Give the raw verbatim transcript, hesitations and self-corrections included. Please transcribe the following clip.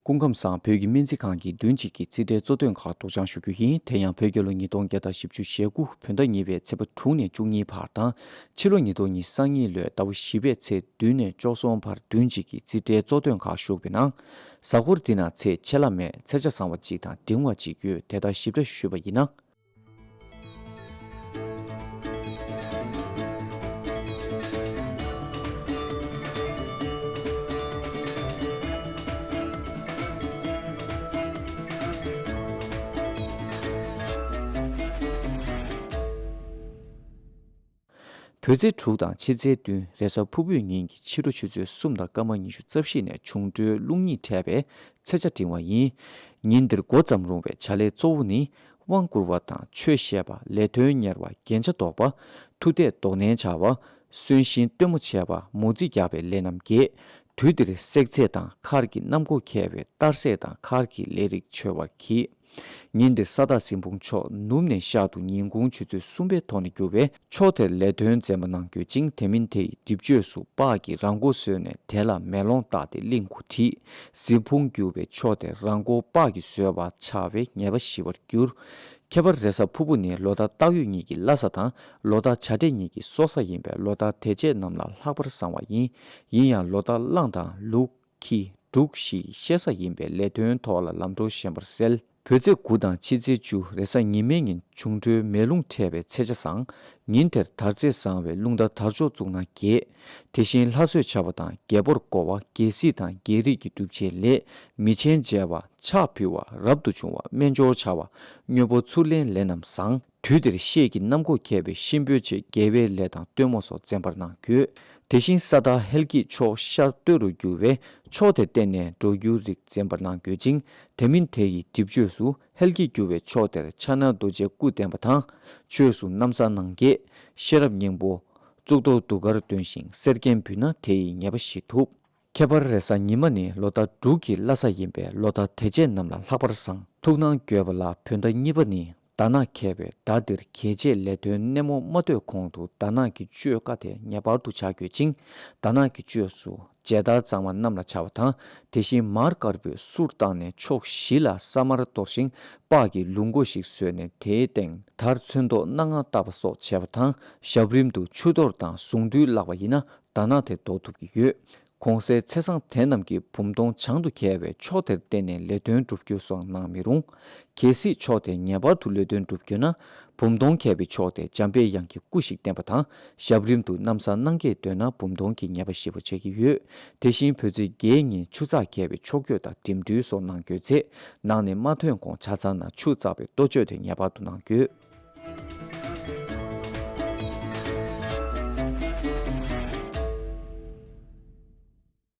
སྐུ་ཁམས་བཟང་། བོད་ཀྱི་སྨན་རྩིས་ཁང་གི་བདུན་གཅིག་གི་རྩིས་ཁྲའི་གཙོ་དོན་ཁག་སྒྲོག་སྦྱང་ཞུ་རྒྱུ་ཡིན། དེ་ཡང་བོད་རྒྱལ་ལོ་ཉིས་སྟོང་བརྒྱ་དང་བཞི་བཅུ་ཞེ་དགུ་བོད་ཟླ་གཉིས་པའི་ཚེས་པ་དྲུག་ནས་བཅུ་གཉིས་བར་དང་། ཕྱི་ལོ་ཉིས་སྟོང་ཉི་ཤུ་རྩ་གཉིས་ལོའི་ཟླ་བ་བཞི་པའི་ཚེས་བདུན་ནས་བཅུ་གསུམ་བར་བདུན་གཅིག་གི་རྩིས་ཁྲའི་གཙོ་དོན་ཁག་ཞུགས་པའི་ནང་། གཟའ་འཁོར་འདི་ན་ཚེས་ཆད་ལྷག་མེད། ཚེས་ཆ་བཟང་བ་གཅིག་དང་འབྲིང་བ་གཅིག་ཡོད། དེ་དག་ཞིབ་ཕྲ་ཞུས་པ་ཡིན་ན། བོད་ཚེས་དྲུག་དང་ཕྱི་ཚེས་བདུན། རེས་གཟའ་ཕུར་བུའི་ཉིན་གྱི་ཕྱི་དྲོ་ཆུ་ཚོད་གསུམ་དང་སྐར་མ་ཉི་ཤུ་རྩ་བཞི་ནས་ཆུང་གྲོལ་རླུང་གཉིས་འཕྲད་པའི་ཚེས་ཆ་འབྲིང་བ་ཡིན། ཉིན་འདིར་འགོ་བརྩམས་རུང་བའི་བྱ་ལས་གཙོ་བོ་ནི། དབང་བསྐུར་བ་དང་ཆོས་བཤད་པ། ལས་དོན་གཉེར་བ། རྒྱན་ཆ་འདོགས་པ། མཐུ་གཏད་དོ་ནན་བྱ་བ། གསོན་གཤིན་སྟོན་མོ་བྱས་པ། མོ་རྩིས་རྒྱག་པའི་ལས་རྣམས་རྒྱས། དུས་འདིར་བསྲེག་རྫས་དང་མཁར་གྱི་གནམ་སྒོ་འཁེལ་བའི་གཏར་སྲེག་དང་མཁར་གྱི་ལས་རིགས་འཆོལ་བར་གྱིས། ཉིན་འདིར་ས་བདག་སྲིན་སྤུང་མཆོག་ནུབ་ནས་ཤར་དུ་ཉིན་གུང་ཆུ་ཚོད་གསུམ་པའི་ཐོག་ནས་རྒྱུ་བས། ཕྱོགས་དེར་ལས་དོན་འཛེམ་པ་གནང་དགོས་ཅིང་། དེ་མིན་དེ་ཡི་སྒྲིབ་བཅོས་སུ་སྤགས་ཀྱིས་རང་མགོ་བཟོས་ནས་དེ་ལ་མེ་ལོང་བཏགས་ཏེ་གླིང་དུ་ཁྲིད། སྲིན་སྤུང་རྒྱུ་བའི་ཕྱོགས་དེར་རང་མགོ་སྤགས་ཀྱིས་བཟོས་པ་ཆགས་པའི་ཉེས་པ་ཞི་བར་འགྱུར། ཁྱད་པར་རེས་གཟའ་ཕུར་བུ་ནི་ལོ་ཟླ་སྟག་ཡོས་ཉིད་ཀྱི་བླ་གཟའ་དང་ལོ་ཟླ་བྱ་སྤྲེལ་ཉིད་ཀྱི་སྲོག་གཟའ་ཡིན་པས། ལོ་ཟླ་དེ་བཅས་རྣམས་ལ་ལྷག་པར་བཟང་བ་ཡིན། ཡིན་ཡང་ལོ་ཟླ་གླང་དང་ལུག་ཁྱི། འབྲུག་བཞིའི་གཤེད་གཟའ་ཡིན་པས། ལས་དོན་ཐོག་ལ་ལམ་འགྲོ་ཞན་པར་གསལ། བོད་ཚེས་དགུ་དང་ཕྱི་ཚེས་བཅུ། རེས་གཟའ་ཉི་མའི་ཉིན་ཆུང་གྲོལ་མེ་རླུང་འཕྲད་པའི་ཚེས་ཆ་བཟང་། ཉིན་དེར་དར་ཚེས་བཟང་བས་རླུང་རྟ་དར་ལྕོག་བཙུགས་ན་རྒྱས། དེ་བཞིན་ལྷ་གསོལ་བྱ་བ་དང་། རྒྱལ་པོར་བསྐོ་བ། རྒྱལ་སྲིད་དང་རྒྱལ་རིགས་ཀྱི་སྒྲུབ་བྱེད་ལས། མི་ཆེན་མཇལ་བ། ཕྱག་ཕུལ་བ། རབ་ཏུ་བྱུང་བ། སྨན་སྦྱོར་བྱ་བ། དངོས་པོ་ཚུར་ལེན་ལས་རྣམས་བཟང་། དུས་དེར་ཤེལ་གྱི་གནམ་སྒོ་འཁེལ་བས་གཤིན་པོའི་ཆེད་དགེ་བའི་ལས་དང་སྟོན་མོ་སོགས་འཛེམ་པར་གནང་དགོས། དེ་བཞིན་ས་བདག་ཧལ་གྱིས་ཕྱོགས་ཤར་སྟོད་རུ་རྒྱུ་བས། ཕྱོགས་དེར་བརྟེན་ནས་འགྲོ་རྒྱུ་རིགས་འཛེམ་པར་གནང་དགོས་ཅིང་། དེ་མིན་དེ་ཡི་སྒྲིབ་བཅོས་སུ་ཧལ་གྱིས་རྒྱུ་བའི་ཕྱོགས་དེར་ཕྱག་ན་རྡོ་རྗེའི་སྐུ་བསྟན་པ་དང་། ཆོས་སུ་གནམ་ས་སྣང་བརྒྱད། ཤེས་རབ་སྙིང་པོ། གཙུག་ཏོར་གདུགས་དཀར་འདོན་ཞིང་གསེར་སྐྱེམས་ཕུལ་ན་དེ་ཡི་ཉེས་པ་ཞི་ཐུབ། ཁྱད་པར་རེས་གཟའ་ཉི་མ་ནི་ལོ་ཟླ་འབྲུག་གི་བླ་གཟའ་ཡིན་པས། ལོ་ཟླ་དེ་བཅས་རྣམས་ལ་ལྷག་པར་བཟང་། ཐུགས་སྣང་དགོས་པ་ལ། བོད་ཟླ་གཉིས་པ་ནི་ཟླ་ནག་འཁེལ་བས། ཟླ་འདིར་གལ་ཆེའི་ལས་དོན་སྣེ་མོ་མ་གཏོད་གོང་དུ་ཟླ་ནག་གི་གཅོད་བཀའ་དེ་ངེས་པར་དུ་བྱ་དགོས་ཅིང་། ཟླ་ནག་གི་གཅོད་སུ་མཇལ་དར་གཙང་མ་གནམ་ལ་འཕྱར་བ་དང་། དེ་བཞིན་མར་དཀར་པོས་གསུར་བཏང་ནས་ཕྱོགས་བཞི་ལ་ས་དམར་གཏོར་ཞིང་། སྤགས་ཀྱི་ལུག་མགོ་ཞིག་བཟོས་ནས་དེའི་སྟེང་དར་ཚོན་མདོག་སྣ་ལྔ་བཏགས་པ་སོགས་བྱས་པ་དང་། ཞབས་རིམ་དུ་ཆུ་གཏོར་དང་གཟུངས་འདུས་བཀླགས་པ་ཡིན་ན་ཟླ་ནག་དེ་ཟློག་ཐུབ་ཀྱི་ཡོད། གོང་གསལ་ཚེས་བཟང་དེ་རྣམས་ཀྱི་བུམ་གདོང་བྱང་དུ་འཁེལ་བས། ཕྱོགས་དེར་བརྟེན་ནས་ལས་དོན་སྒྲུབ་རྒྱུ་སོགས་གནང་མི་རུང་། གལ་སྲིད་ཕྱོགས་དེར་ངེས་པར་དུ་ལས་དོན་སྒྲུབ་རྒྱུ་ན། བུམ་གདོང་འཁེལ་བའི་ཕྱོགས་དེར་འཇམ་དཔལ་དབྱངས་ཀྱི་སྐུ་ཞིག་བསྟན་པ་དང་། ཞབས་རིམ་དུ་གནམ་ས་སྣང་བརྒྱད་འདོན་ན་བུམ་གདོང་གི་ཉེས་པ་ཞི་བར་བྱེད་ཀྱི་ཡོད། དེ་བཞིན་བོད་ཚེས་བརྒྱད་ཉིན་ཆུ་ཚགས་འཁེལ་བའི་ཕྱོགས་བསྐྱོད་དང་འགྲིམ་འགྲུལ་སོགས་གནང་དགོས་ཚེ། ནང་ནས་མ་ཐོན་གོང་ཆ་ཚང་ན་ཆུ་བཙགས་པའི་གཏོ་བཅོས་དེ་ངེས་པར་དུ་གནང་དགོས།